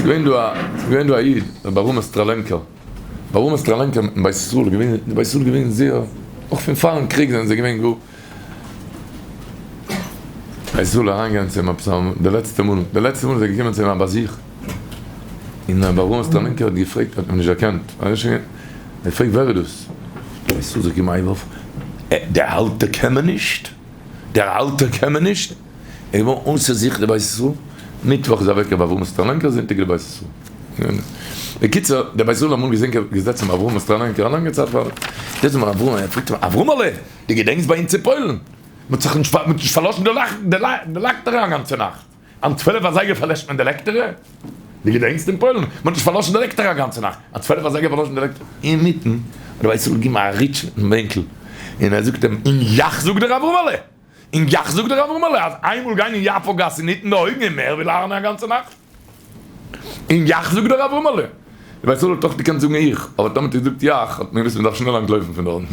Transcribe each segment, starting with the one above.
ס'איז געווען דא א, ס'איז געווען דא א איד, רבי אברהם אסטראלענקער, רבי אברהם אסטראלענקער מיטן בית ישראל איז געווען, די בית ישראל איז געווען זייער, אויך פון פארן קריג זענען זיי געווען גאר, בית ישראל אריינגעגאנגען צו אים עפעס א, די לעצטע מאל, די לעצטע מאל איז ער געקומען צו אים א באזוך, און רבי אברהם אסטראלענקער האט געפרעגט, האט אים נישט דערקענט, ער האט געפרעגט ווער איז דאס? בית ישראל זיך געגעבן א הייב אויף, דער אלטער קען מען נישט? דער אלטער קען מען נישט? ער איז געווארן אויסער זיך די בית ישראל, מיטוואך איז אוועק רבי אברהם סטראלענקער זונטאג די בית ישראל. בקיצור, דער בית ישראל האט אמאל געזען געזעצן רבי אברהם סטראלענקער א לאנגע צייט פאר זעצן רבי אברהם, ער פרעגט אים, אברהמ'עלע, דו געדענקסט ביי אונז אין פוילן, מען האט זיך נישט פארלאשן די לעקטער א גאנצע נאכט, אום 12 אזייגער פארלעשט מען די לעקטערע? דו געדענקסט אין פוילן, מען האט נישט פארלאשן די לעקטער א גאנצע נאכט, א 12 אזייגער פארלאשן די לעקטער? אינמיטן האט דער בית ישראל געגעבן א ריטש מיטן בענקל, און ער זאגט אים, און יאך זאגט דער אברהמ'עלע! און יאך זאגט דער אברהמ'עלע אז איינמאל גיין אין יפו גאס און היטן די אויגן איז מער ווי לערנען א גאנצע נאכט. און יאך זאגט דער אברהמ'עלע. די בית ישראל האט אויך געקענט זאגן איך, אבער טאמער האט ער געזאגט יאך האט מען געוואוסט מען דארף שנעל אנטלויפן פון דארטן.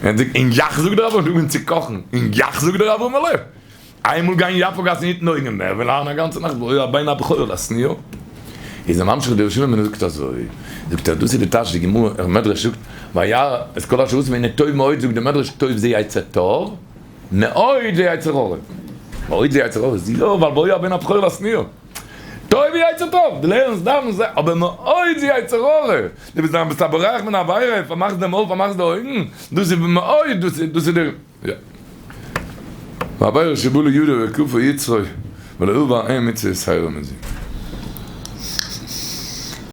און ער זאגט און יאך זאגט דער אברהמ'עלע און צו קאכן. און יאך זאגט דער אברהמ'עלע. איינמאל גיין אין יפו גאס און היטן די אויגן איז מער ווי לערנען א גאנצע נאכט והיה הבן הבכור לשנואה. איז ער ממשיך די ראשונים און ער זאגט אזוי, זאגט ער דאס איז די טייטש די גמרא, מדרש זאגט וירא את כל אשר עשו והנה טוב מאוד זאגט די מדרש טוב זה יצר טוב מאוד זה יצר הרע, מאוד זה יצר הרע, יא ווייל והיה הבן הבכור לשנואה, טוב זה יצר טוב, דו לערנסט דאווענסט אבער מאוד זה יצר הרע, דו ביסט ביסט א בורח מן העבירה, פארמאכסט די מויל פארמאכסט די אויגן, דאס איז מאוד דאס איז די. יא. והעבירה שבא לידו וכפה יצרו ולא עבר אין מצוה יתירה מזו.